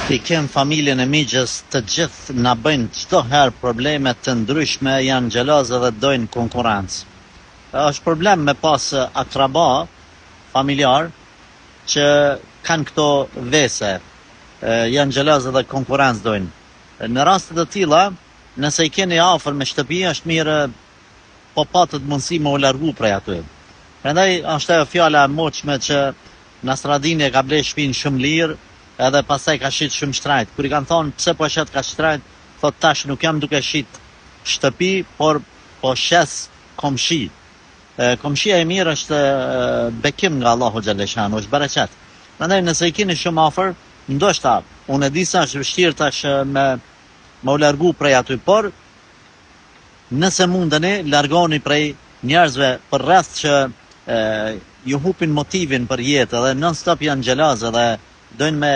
I kem familjen e mixhës të gjithë na bëjnë çdo herë probleme të ndryshme janë xhelozë dhe dojnë konkurrencë. Është problem me pas akraba familjar që kanë këto vese, janë xhelozë dhe konkurrencë dojnë. Në raste të tilla, nëse i keni afër me shtëpi është mirë po patët mundësi me u largu prej aty. Prandaj është ajo fjala e moçme që Nasradini e ka ble shpinë shumë lirë edhe pastaj ka shit shumë shtrajt. Kur i kanë thonë pse po e shet kaq shtrajt, thotë tash nuk jam duke shit shtëpi, por po shes komshi. Komshia e mirë është bekim nga Allahu xhelleshanu, është bereqet. Prandaj nëse i keni shumë afër, ndoshta unë e di se është vështirë tash me me u largu prej aty, por Nëse mundeni, largohuni prej njerëzve përreth që e, ju hupin motivin për jetë edhe non stop janë xheloz edhe dojnë me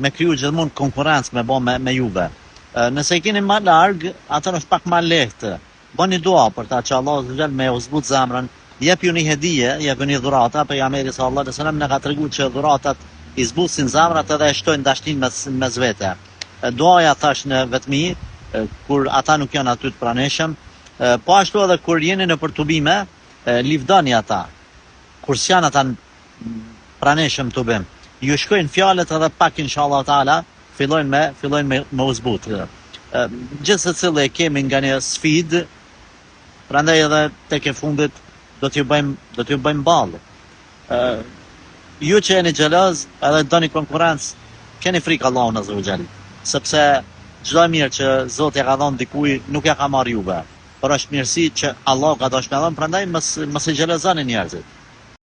me kriju gjithmonë konkurrencë me bo me, me juve. E, nëse i keni ma larg, atëherë është pak ma lehtë. Bëni dua për ta që Allahu azze xhel me u zbut zemrën, jepju një hedije, jepju një dhurata, pejgamberi sallallahu alaihi wasallam na ka tregu që dhuratat i zbusin zemrat edhe e shtojnë dashninë mes mes vete. Duaja thash në vetmi, kur ata nuk janë aty të pranishëm, po ashtu edhe kur jeni nëpër tubime, livdoni ata. Kur s'janë ata pranishëm tubim. Ju shkojnë fjalët edhe pak inshallah taala fillojnë me fillojnë me, me u zbut. Gjithsecili e kemi nga një sfidë, prandaj edhe tek e fundit do t'ju bëjmë do t'ju bëjmë ballë. Ju që jeni xheloz edhe doni konkurrencë, keni frikë Allahun azze ve xhel, sepse çdo e mirë që Zoti ja ka dhënë dikujt, nuk ja ka marrë juve, por është mirësi që Allahu ka dashur me dhënë, prandaj mos mos i xhelozoni njerëzit.